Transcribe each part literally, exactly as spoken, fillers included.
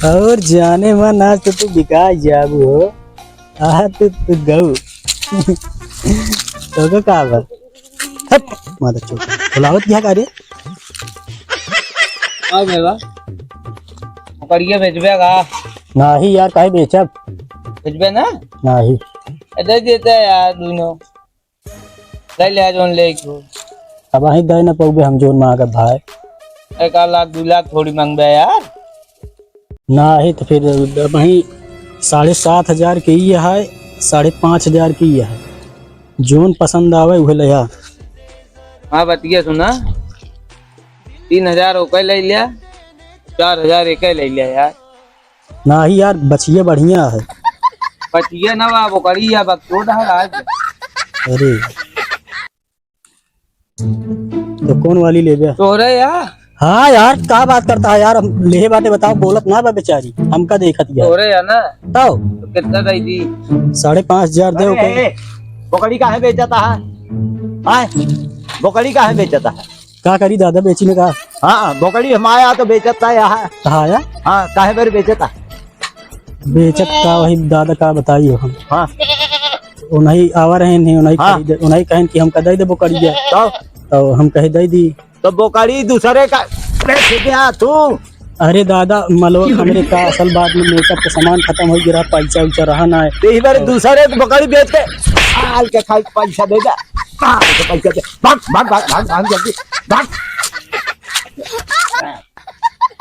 और जाने मन, आज तो तू बिका जाबू हो। आ, तू, तू गऊ। तो का, का बा? हट, मादर चोद। बुलावत किया का रे? आओ भैया। बोकड़िया बेचबे का? नाही यार, काहे बेचब? बेचबे ना? नाही। ए, दे देते यार दोनों। ले ले, जोन ले को। अब अहीं दे ना पउबे हम, जोन मांगब भाई। एक आध लाख, दू लाख थोड़ी मांगबे यार। नाही तो फिर अब अहीं साढ़े सात हजार के ई है, साढ़े पाँच हजार के ई है। जोन पसंद आवे उहे ले आ। हाँ, बतिया सुना, तीन हजार ओके ले लिया, चार हजार एके ले लिया यार। नाही यार, बछिया बढ़िया है। बछिया ना बा, बोकड़ी या बकचोद है आज। अरे, तो कौन वाली लेबे? तोहरे या? हाँ यार, का बात करता है यार, हम लेहे बाटे, बताओ, बोलत ना बा बेचारी, हमका देखत या। तोहरे या ना? तब? तो कितना दे दी? साढ़े पाँच हजार दे अरे, ओके। ए, बोकड़ी काहे बेचता है? आय, बोकड़ी काहे बेचता है? का करी दादा, बेची में का? हाँ, बोकड़ी हम आया तो बेचता है यहाँ। कहाँ आया? हाँ, काहे बेर बेचता? बेचत का वही दादा का बताई हो हम। हाँ। उन्हीं आवा रहे नहीं, उन्हीं हाँ। खरीदे, उन्हीं कहन कि हमका दे दे बोकड़िया। तो? तो हम कहे दे दी। तो बोकड़ी दूसरे का बेच दिया तू? अरे दादा, मलवा हमरे का असल बात में मेकअप के सामान खत्म हो गया, पैसा वैसा रहा ना है। तो इस बार तो दूसरे की बोकड़ी बेच के साल के खाई पैसा दे दे, साल के पैसा दे। भाग, भाग, भाग, भाग, भाग जल्दी, भाग।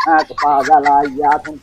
हाँ, तो पागल आ गया तुम।